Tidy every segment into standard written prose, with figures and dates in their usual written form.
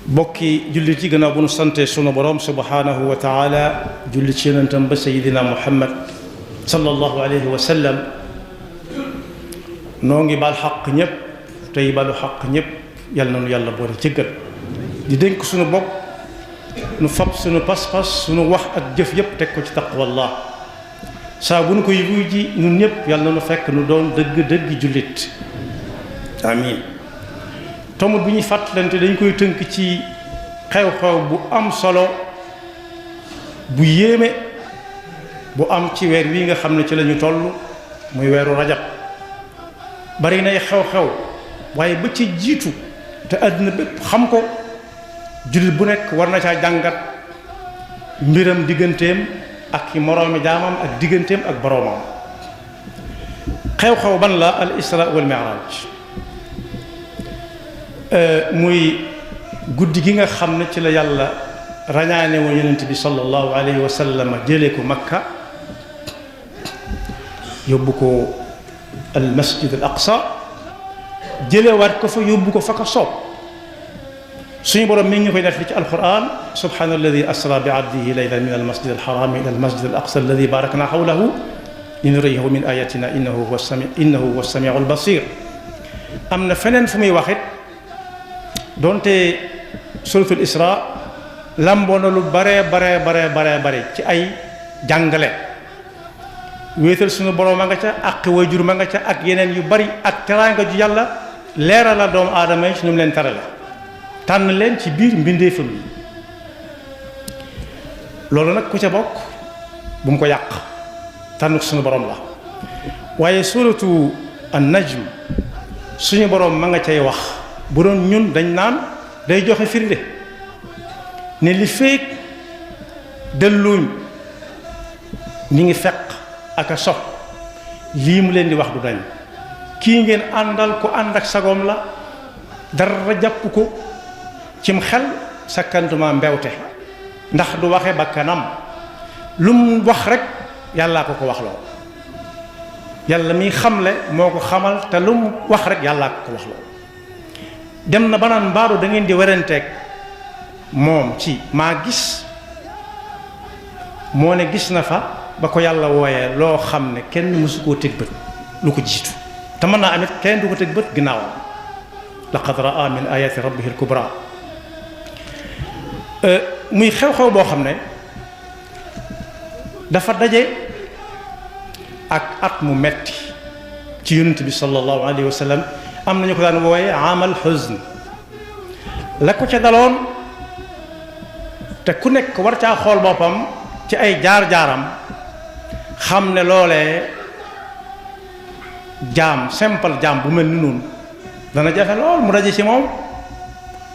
bokki jullit yi gannaaw bu nu sante sunu borom subhanahu wa taala julli ci yonentam ba sayidina muhammad sallallahu alayhi wa sallam noo ngi baal xaq ñëpp tey balu xaq ñëpp yàlla na nu yàlla boole jéggal di dénk sunu bopp nu fab sunu pas-pas sunu wax ak jëf yëpp teg ko ci taqwallah saa bu nu koy wuy ji ñun ñëpp yàlla na nu fekk nu doon dëgg jullit amin tomut bi ñuy fàttalante dañ koy tënk ci xew-xew bu am solo bu yéeme bu am ci weer wi nga xam ne ci lañu toll muy weeru rajab bari nay xew-xew waaye ba ci jiitu te àddina bépp xam ko jullit bu nekk war na caa jàngat mbiram digganteem ak i moroomi jaamam ak digganteem ak boroomam xew-xew ban la al isra wal mi'raj muy guddi gi nga xam ne ci la yàlla rañaane woon yonent bi sallallahu alayhi wa sallam jëlee ko Makka yóbbu ko al masjid al aqsa jëlewaat ko fa yóbbu ko fa ko soob suñu borom mi ngi ñu koy def li ci alquran subhana alladi asra bi abdihi laylan min al masjid al haram ila al masjid al aqsa alladi barakna hawlahu linuriyahu min ayatina innahu huwa samiu al basir am na feneen fu muy waxit donte suratul isra lamboo na lu bare ci ay jàngale wéetal suñu borom ma nga ca ak waajur ma nga ca ak yeneen yu bari ak teraanga ju yàlla leeral la doomu aadama yi ci nu mu leen tarale tànn leen ci biir mbindeefam yi loolu nag ku ca bokk bu mu ko yàq tànn suñu borom la waaye suratu an najm suñu borom ma nga cay wax bu doon ñun dañ naan day joxe firnde ne li feek delluñ ñi ngi fekk ak a sox lii mu leen di wax du dañ kii ngeen àndal ko ànd ak sagoom la dara jàpp ko cim xel sakkantuma mbewte ndax du waxe bakkanam lu mu wax rek yàllaa ko wax loo yàlla mi xamle moo ko xamal te lu mu wax rek yàllaa ko wax loo dem na ba naan mbaaru da ngeen di werenteeg moom ci maa gis moo ne gis na fa ba ko yàlla wooyee loo xam ne kenn mësu koo teg bët lu ko jiitu te mën naa amit kenn du ko teg bët ginnaawam laqad raa min ayati rabbihi al-kubra muy xew-xew boo xam ne dafa daje ak at mu metti ci yonent bi sallallahu alayhi wa sallam am nañu ko daan wooye amal huzn la ko ca daloon te ku nekk war caa xool boppam ci ay jaar-jaaram xam ne loolee jaam simple jaam bu mel ni noonu dana jafe lool mu daje ci moom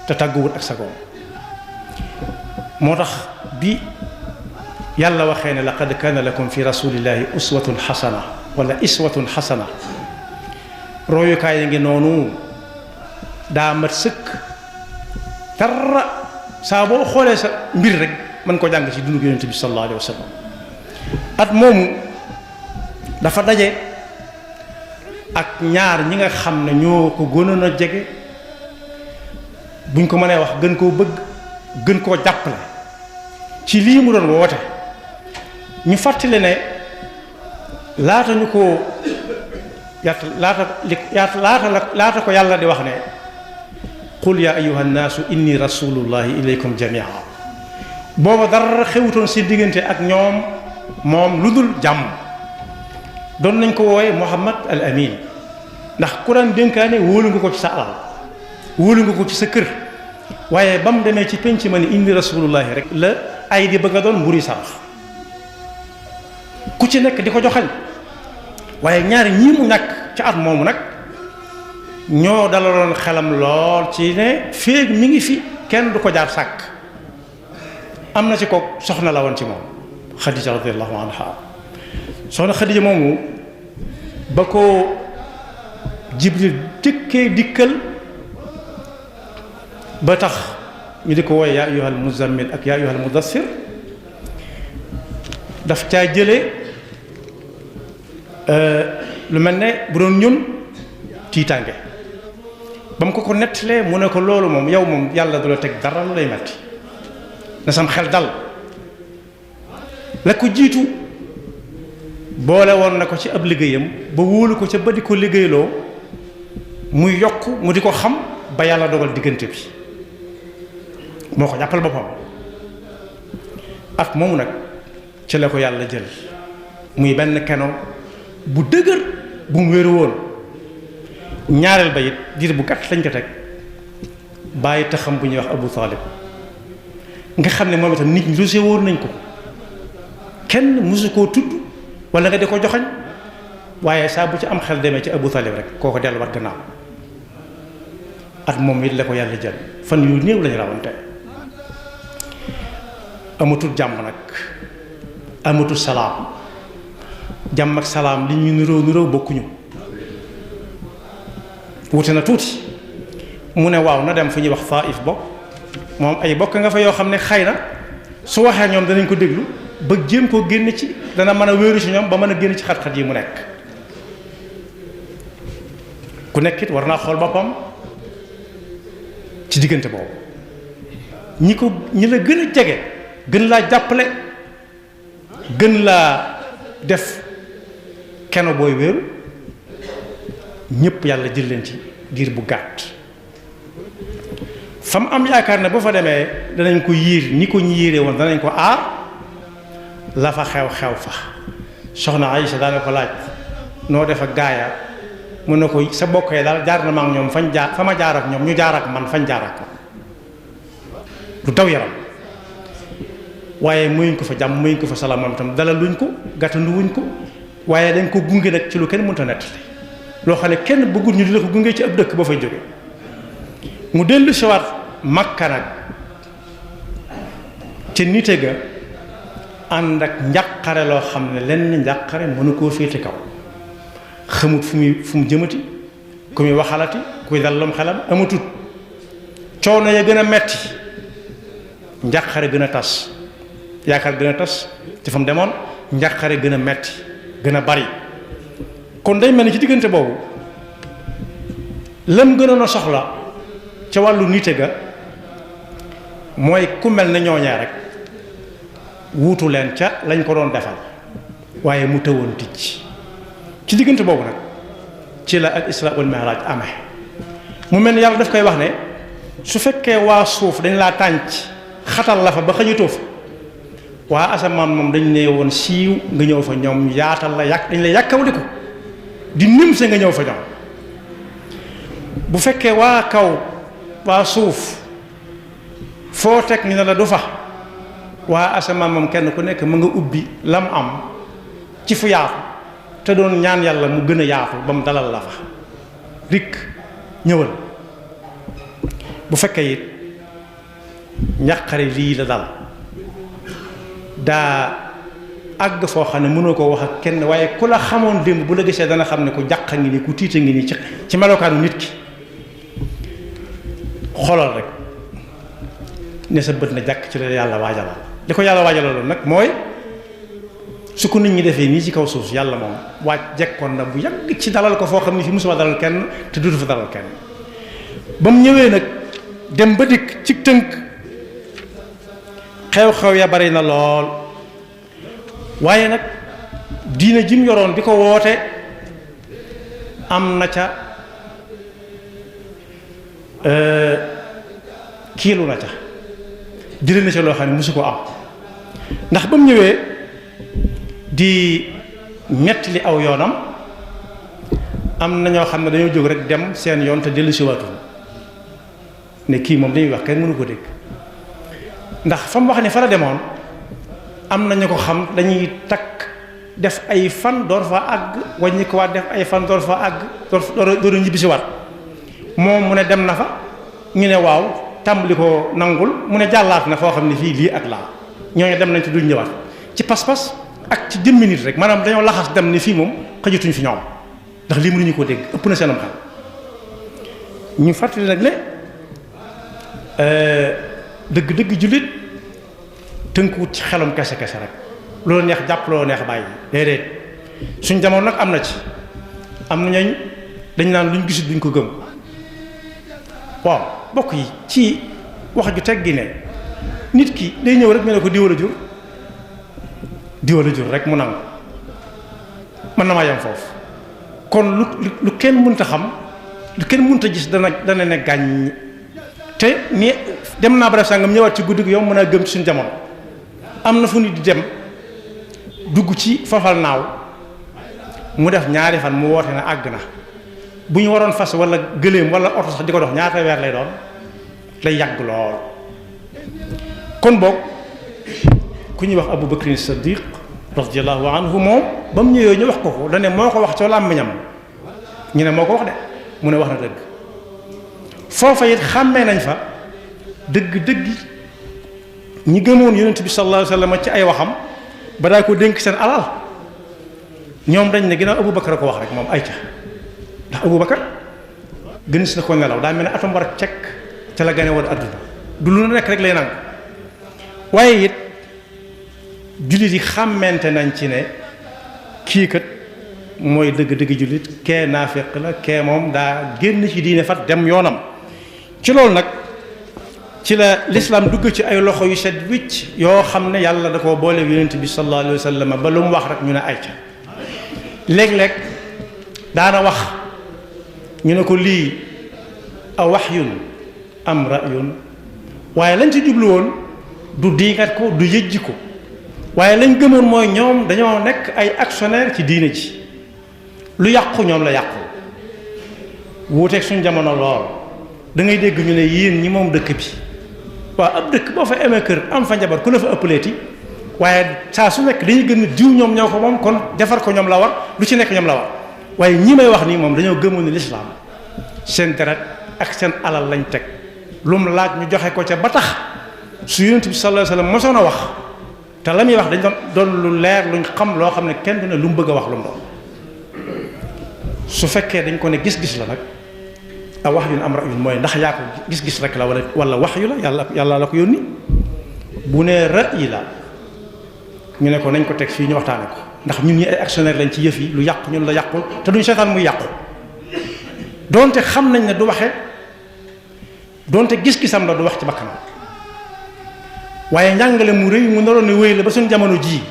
te tàgguwut ak sagoom moo tax bi yàlla waxee ne laqad kaana lakum fi rasulillahi uswatun xasana wala iswatun xasana royukaay yi ngi noonu daa mat sëkk dara saa boo xoolee sa mbir rek mën ko jàng ci dundu yonent bi sallallahu alayhi wa sallam at moomu dafa daje ak ñaar ñi nga xam ne ñoo ko gënoon a jege buñ ko mënee wax gën koo bëgg gën koo jàppale ci lii mu doon woote ñu fàttali ne laata ñu ko laata ko yàlla di wax ne qul ya ayyuha nnaasu inni rasulullahi ilaykum jamia booba dara xewutoon seen diggante ak ñoom moom lu dul jàmm doon nañ ko wooye Muhammad al Amin ndax ku daan dénkaane wóolu nga ko ci sa alal wóolu nga ko ci sa kër waaye ba mu demee ci penc ma ni inni rasulullahi rek la ay di bëgg a doon mburi sarax ku ci nekk di ko joxañ waaye ñaari ñii mu ñàkk ci at moomu nag ñoo dalaloon xelam lool ci ne féeg mi ngi fi kenn du ko jaar sàkk am na ci ko soxna la woon ci moom Xadija radiyallahu anha soxna Xadija moomu ba ko Jibril jëkkee dikkal ba tax ñu di ko wooye yaa ayyuhal muzammil ak yaa ayyuhal mudassir daf caa jële lu mel ne bu doon ñun tiitaange ba mu ko nettalee mu ne ko loolu moom yow moom yàlla du la teg dara lu lay metti na sam xel dal la ko jiitu boole woon na ko ci ab liggéeyam ba wóolu ko ca ba di ko liggéeyloo muy yokk mu di ko xam ba yàlla dogal diggante bi moo ko jàppal boppam at moomu nag ci la ko yàlla jël muy benn keno bu dëgër bu mu wéeru woon ñaareel ba it diir bu gàtt lañ ko teg bàyyi taxam bu ñuy wax Abu Talib nga xam ne moom itam nit ñi rusé woon nañ ko kenn mësu koo tudd wala nga di ko joxañ waaye saa bu ci am xel demee ci Abu Talib rek koo ko delluwaat gannaaw at moom it la ko yàlla jël fan yu néew lañu rawante amatul jàmm nag amatul salaam jàmm ak salaam li ñu niróo bokkuñu wute na tuuti mu ne waaw na dem fu ñuy wax Taif bokk moom ay bokk nga fa yoo xam ne xëy na su waxee ñoom danañ ko déglu ba jéem koo génn ci dana mën a wéeru ci ñoom ba mën a génn ci xat-xat yi mu nekk ku nekk it war naa xool boppam ci diggante boobu ñi la gën a jege gën laa jàppale gën laa def keno booy wéeru ñëpp yàlla jël leen ci diir bu gàtt fa mu am yaakaar ne boo fa demee danañ ko yiir ñi ko ñu yiiree woon danañ ko aar la fa xew fa soxna Aysa daana ko laaj noo def ak gaaya mun na ko sa bokk yi daal jaar na ma ak ñoom fañ jaar fa ma jaar ak ñoom ñu jaar ak man fañ jaar ak ko du daw yaram waaye muyuñ ko fa jàmm muyuñ ko fa salaam moom itam dalal luñ ko gàttandu wuñ ko waaye dañ ko gunge nag ci lu kenn mënta nettali loo xam ne kenn bëggul ñu di la ko gunge ci ab dëkk ba fay jóge mu dellu siwaat Makka nag ca nite ga ànd ak njàqare loo xam ne lenn njàqare mënu koo féete kaw xamut fu mu jëmati ku muy waxalati kuy dallum xelam amatut coono ya gën a metti njàqare gën a tas yaakaar gën a tas ci fa mu demoon njàqare gën a metti gën a bari kon day mel ni ci diggante boobu lam gënoon a soxla ca wàllu nite ga mooy ku mel ne ñooñaa rek wuutu leen ca lañ ko doon defal waaye mu tëwoon ticc ci diggante boobu nag ci la al isra wal mi'raj amee mu mel ni yàlla daf koy wax ne su fekkee waa suuf dañ laa tànc xatal la fa ba xëjatoo fa waa asamaan moom dañ ne woon siiw nga ñëw fa ñoom yaatal la dañ la yàkkawli ko di nim sa nga ñëw fa ñoom bu fekkee waa kaw waa suuf foo teg ñu ne la du fa waa asamaan moom kenn ku nekk mu nga ubbi lam am ci fu yaatu te doon ñaan yàlla mu gën a yaatu ba mu dalal la fa rikk ñëwal bu fekkee it njàqare lii la dal daa àgg foo xam ne mënoo koo wax ak kenn waaye ku la xamoon démb bu la gisee dana xam ne ku jàq ngi nii ku tiita ngi nii ci melokaanu nit ki xoolal rek ne sa bët na jàkk ci la yàlla waajalal li ko yàlla waajalaloon nag mooy su ko nit ñi defee nii ci kaw suuf yàlla moom waaj jekkoon na bu yàgg ci dalal ko foo xam ne fi musuma dalal kenn te duutu fa dalal kenn ba mu ñëwee nag dem ba dikk ci tënk xew-xew ya bari na lool waaye nag diine jim yoroon di ko woote am na ca kiilu na ca jëlee na ca loo xam ne mosu ko am ndax ba mu ñëwee di metti li aw yoonam am na ñoo xam ne dañoo jóg rek dem seen yoon te dellu si waatu ne kii moom dañuy wax kenn mënu ko dégg ndax fa mu wax ne fa la demoon am na ñu ko xam dañuy takk def ay fan door fa àgg wàññi ko waat def ay fan door fa àgg door ñibbi si waat moom mu ne dem na fa ñu ne waaw tàmbali ko nangul mu ne jàllaat na foo xam ne fii lii ak laa ñooñu dem nañ ci duñ ñëwaat ci pas-pas ak ci jëmmi nit rek maanaam dañoo laxas dem ne fii moom xëjatuñ fi ñoom ndax lii mënuñu ko dégg ëpp na seenam xel ñu fàttali nag ne dëgg-dëgg jullit tënkuwut ci xelum kese rek loolu neex jàpp loolu neex bàyyi déedéet suñ jamono nag am na ci am na ñooñ dañ naan luñ gisul duñ ko gëm waaw bokk yi ci wax ju teggi ne nit ki day ñëw rek ñu ne ko diwala jur rek mu nangu mën na maa yem foofu kon lu kenn mënta xam lu kenn mënta gis dana ne gàññ te ni dem naa barab sàngam ñëwaat ci guddi gi yow mën a gëm ci suñu jamono am na fu nit di dem dugg ci fafal naaw mu def ñaari fan mu woote na àgg na bu ñu waroon fas wala gëléem wala oto sax di ko dox ñaata weer lay doon lay yàgg lool kon boog ku ñuy wax Abu Bakrin Siddiq radiyallahu anhu moom ba mu ñëwee ñu wax ko dane moo ko wax ca làmmiñam ñu ne moo ko wax de mu ne wax na dëgg foofa it xàmmee nañ fa dëgg ñi gëmoon yonent bi sallallahu alayhi wa sallam ci ay waxam ba daa ko dénk seen alal ñoom dañ ne ginnaaw Abu Bakar a ko wax rek moom ay ca ndax Abu Bakar gën si na ko nelaw daa mel ne atom war a cekk ca la gane woon adduna du lu nekk rek lay nangu waaye it jullit yi xàmmente nañ ci ne kii kat mooy dëgg-dëgg jullit kee naafeq la kee moom daa génn ci diine fat dem yoonam ci loolu nag ci la lislaam dugg ci ay loxo yu set wicc yoo xam ne yàlla da koo boole yonent bi sallallahu alayhi wa sallam ba lu mu wax rek ñu ne ay ca léeg-léeg daana wax ñu ne ko lii a wahyun am ra'yun waaye lañ ci jublu woon du diingat ko du yëjji ko waaye lañ gëmoon mooy ñoom dañoo nekk ay actionnaire ci diine ji lu yàqu ñoom la yàqu wuuteeg suñ jamono lool da ngay dégg ñu ne yéen ñi moom dëkk bi waaw ab dëkk boo fa amee kër am fa njabar ku la fa ëppaleeti waaye saa su nekk dañuy gën a diw ñoom ñoo ko moom kon defar ko ñoom la war lu ci nekk ñoom la war waaye ñi may wax nii moom dañoo gëmoon ni lislaam seen deret ak seen alal lañ teg lu mu laaj ñu joxe ko ca ba tax su yonent bi sallallahu alayhi wasallam mosoon a wax te la muy wax dañ doon lu leer luñ xam loo xam ne kenn du ne lu mu bëgg a wax lu mu doon su fekkee dañ ko ne gis-gis la nag a wax yun am ra'yun mooy ndax yaa ko gis-gis rek la wala wax yu la yàlla la ko yónni bu nee ra'yi la ñu ne ko nañ ko teg fii ñu waxtaane ko ndax ñun ñi ay actionnaire lañ ci yëf yi lu yàqu ñun la yàqul te duñ seetaan muy yàqu donte xam nañ ne du waxe donte gis-gisam la du wax ci bakkanam waaye njàngale mu rëy mu naroon ne wéy la ba suñu jamono jii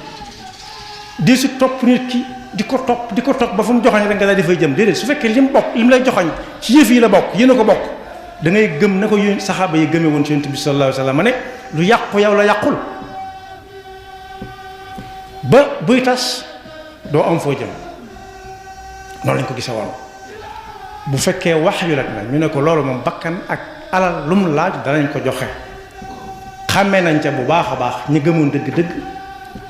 di si topp nit ki di ko topp ba fu mu joxoñ rek nga daal di fay jëm déedéet su fekkee li mu bokk li mu lay joxoñ ci yëf yi la bokk yéen a ko bokk da ngay gëm na ko yéen saxaaba yi gëmee woon ci yonent bi sallallahu alayhi wa sallam ne lu yàqu yow la yàqul ba buy tas doo am foo jëm noonu lañ ko gisee woon bu fekkee wax yu rek nag ñu ne ko loolu moom bakkan ak alal lu mu laaj danañ ko joxe xàmmee nañ ca bu baax a baax ñi gëmoon dëgg-dëgg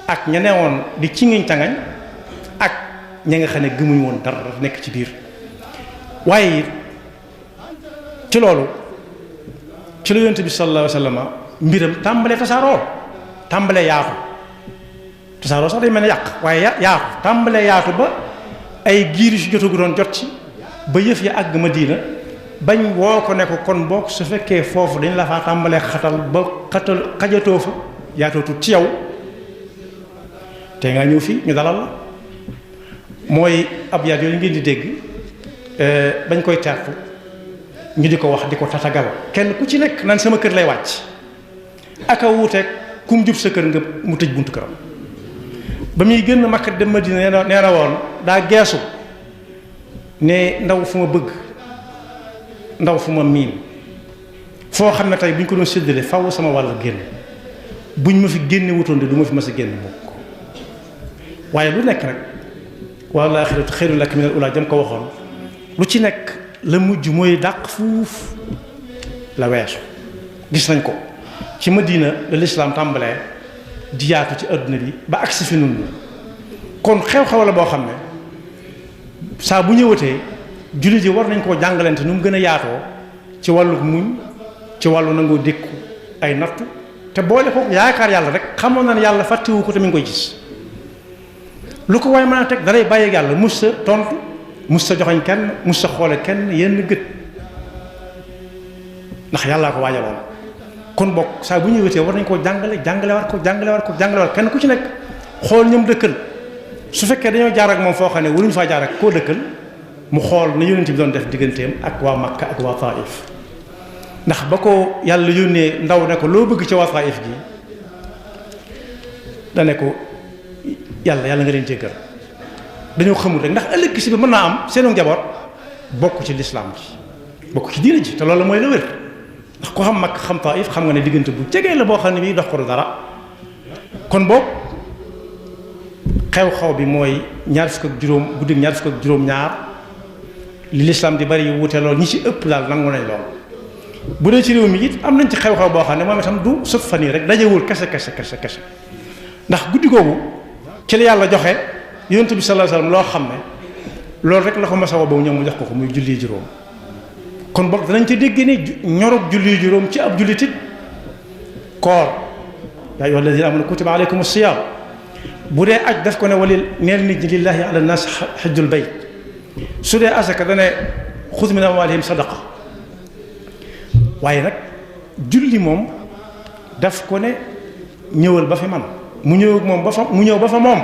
ak ña newoon di ci ngiñ tangañ ak ña nga xam ne gëmuñ woon dara nekk ci biir waaye it ci loolu ci la yonent bi sallallahu alayhi wa sallam mbiram tàmbalee tàmbalee yaatu tasaaroo sax day mel ne yàq waaye yaatu tàmbalee yaatu ba ay giir yu si jotagu doon jot ci ba yëf ya àgg Madina bañ woo ko ne ko kon boog su fekkee foofu dañ la faa tàmbalee xajatoo fa yaatootu ci yow te nga ñëw fii ñu dalal la mooy ab yaat yooyu ngeen di dégg bañ koy teertu ñu di ko wax di ko tatagal kenn ku ci nekk naan sama kër lay wàcc aka wuuteeg kum jub sa kër nga mu tëj buntu këram ba muy génn Makka dem Madina nee na woon daa geesu ne ndaw fu ma bëgg ndaw fu ma miin foo xam ne tey bu ñu ko doon séddale faw sama wàll génn buñ ma fi génne wutoon de du ma fi mas a génn mukk waaye lu nekk rek wal aaxiratu xayrun laka minal uulaa jëm ko waxoon lu ci nekk la mujj mooy dàq fuuf la weesu gis nañ ko ci Madina la lislaam tàmbalee di yaatu ci adduna bi ba agsi fi nun kon xew-xew la boo xam ne saa bu ñëwatee jullit yi war nañ koo jàngalante nu mu gën a yaatoo ci wàllu muñ ci wàllu nangoo dékku ay nattu te boole ko yaakaar yàlla rek xamoon na ne yàlla fàttewu ko te mi ngi koy gis lu ko waaye mën a teg dalay bàyyi yàlla mus sa tontu mus sa joxoñ kenn mus sa xoole kenn yenn gët ndax yàllaa ko waajaloon kon bokk saa bu ñuy wétee war nañ koo jàngale war kenn ku ci nekk xool ñoom dëkkal su fekkee dañoo jaar ak moom foo xam ne waruñu faa jaar ak koo dëkkal mu xool na yonent bi doon def digganteem ak waa Makka ak waa Taif ndax ba ko yàlla yónnee ndaw ne ko loo bëgg ci waa Taif gi da ne ko yàlla nga leen jéggal dañoo xamul rek ndax ëllëg si bi mën naa am seenu njaboot bokk ci lislaam ji bokk ci diina ji te loolu mooy la wér ndax ko xam mag xam Taif xam nga ne diggante bu jegee la boo xam ne bii dox ko du dara kon boobu xew-xew bi mooy guddi ñaar fukk ak juróom-ñaar li lislaam di bari wute lool ñi ci ëpp daal nangu nañ lool bu dee ci réew mi it am nañ ci xew-xew boo xam ne moom itam du sut fan yi rek dajewul kese ndax guddi googu ci la yàlla joxe yonent bi sallallahu alayhi wasallam loo xam ne loolu rek la ko masa woo boobu ñoom mu jox ko muy julli juróom kon boog danañ ca dégg ne ñorub julli juróom ci ab jullitit koor yaa ayyuhal lazina amanu kutiba alaykumus siyaam bu dee aj daf ko ne walil neel nit ñi lillahi ala nas hajjul bayt su dee asaka dane xuz min amwalihim sadaqa waaye nag julli moom daf ko ne ñëwal ba fi man mu ñëw moom ba fa mu ñëw ba fa moom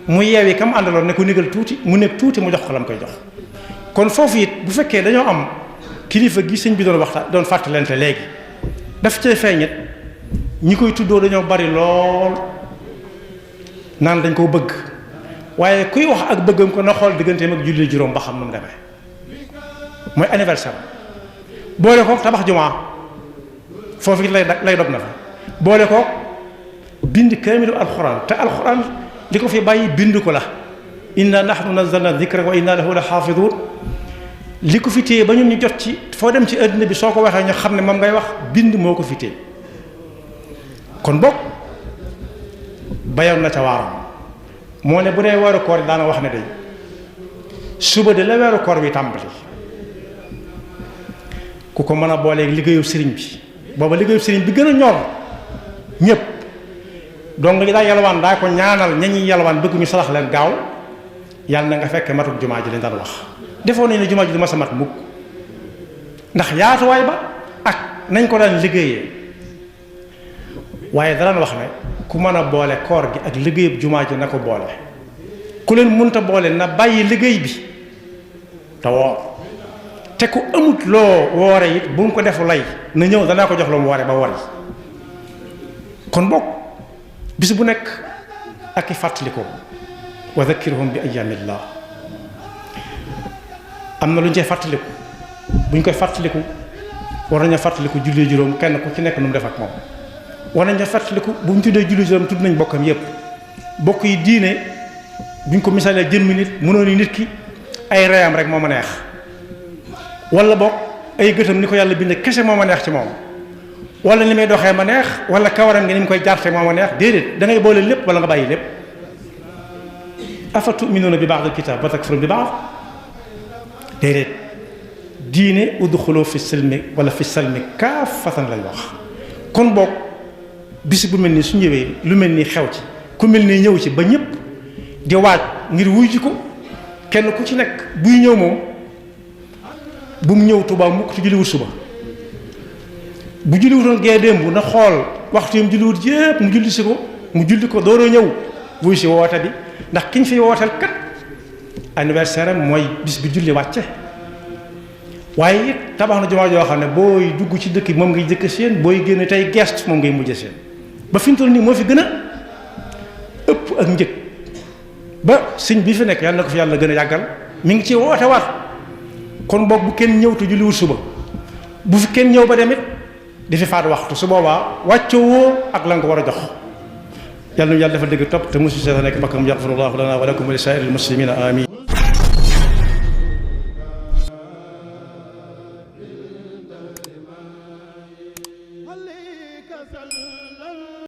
mu yeewi kam àndaloon ne ko négal tuuti mu nekk tuuti mu jox ko la mu koy jox kon foofu it bu fekkee dañoo am kilifa gi sëñ bi doon waxtaan doon fàttalante léegi daf cay feeñet ñi koy tuddoo dañoo bari lool naan dañ koo bëgg waaye kuy wax ak bëggam ko na xool digganteem ak julli juróom ba xam nu mu demee mooy anniversaire boole ko tabax jumaa foofu it lay dog na fa boole ko bind kaamilu alxuraan te alxuraan li ko fi bàyyi bind ko la inna nahnu nazzalna dhikra wa inna lahu la xaafiduun li ko fi téye ba ñun ñu jot ci foo dem ci àddina bi soo ko waxee ñu xam ne moom ngay wax bind moo ko fi téye kon boog bayoon na ca waaram moo ne bu dee weeru koor yi daana wax ne day suba de la weeru koor bi tàmbali ku ko mën a booleeg liggéeyu sëriñ bi booba liggéeyu sëriñ bi gën a ñor ñëpp donc li daa yalwaan daa ko ñaanal ña ñuy yalwaan bëgg ñu salax leen gaaw yàlla na nga fekk matuk jumaa ji lañ daan wax defoon nañ ne jumaa ji du ma sa mat mukk ndax yaatuwaay ba ak nañ ko daan liggéeyee waaye daan wax ne ku mën a boole koor gi ak liggéeyub jumaa ji na ko boole ku leen mënta boole na bàyyi liggéey bi te woor te ku amut loo woore it bu mu ko defu lay na ñëw danaa ko jox loo mu woore ba wori kon bokk bis bu nekk ak i fàttaliko wa dhakkirhum bi ayyaamillah am na lu ñu cay fàttaliku bu ñu koy fàttaliku war nañu fàttaliku julli juróom kenn ku ci nekk nu mu def ak moom war nañu fàttaliku bu ñu tuddee julli juróom tudd nañ bokkam yépp bokk yi diine buñ ko misaalee jëmmi nit mënoon ni nit ki ay reyam rek moo ma neex wala bokk ay gëtam ni ko yàlla bind kese moo ma neex ci moom wala ni may doxee ma neex wala kawaram nga ni mu koy jarte moo ma neex déedéet da ngay boole lépp wala nga bàyyi lépp afa tuminuuna bi ba'dil kitaab wa takfuruuna bi ba'd déedéet diine udxulu fi silmi wala fi salmi kaafatan lañ wax kon boog bis bu mel ni su ñëwee lu mel ni xew ci ku mel ni ñëw ci ba ñëpp di waaj ngir wuy ji ko kenn ku ci nekk buy ñëw moom bu mu ñëw Tuubaa mukk te julliwut suba bu julliwutoon gee démb na xool waxtu yam julliwut yépp mu julli ko dooroo ñëw wuy si woote bi ndax kiñ fi wooteel kat anniversaire am mooy bis bi julli wàcce waaye it tabax na jumaa joo xam ne booy dugg ci dëkk bi moom ngay jëkk seen booy génn tey gestu moom ngay mujj seen ba fi mu toll nii moo fi gën a ëpp ak njëg ba sëñ bi fi nekk yàlla na ko fi yàlla gën a yàggal mi ngi ci woote waat kon boog bu kenn ñëw te julliwul suba bu fi kenn ñëw ba demit di fi faat waxtu su boobaa wàccoo woo ak la nga ko war a jox yàlla na yàlla dafa dëgg topp te mosu see nekk bakkam yaxfirullahu lana wa lakum wa li saa'iril muslimina amin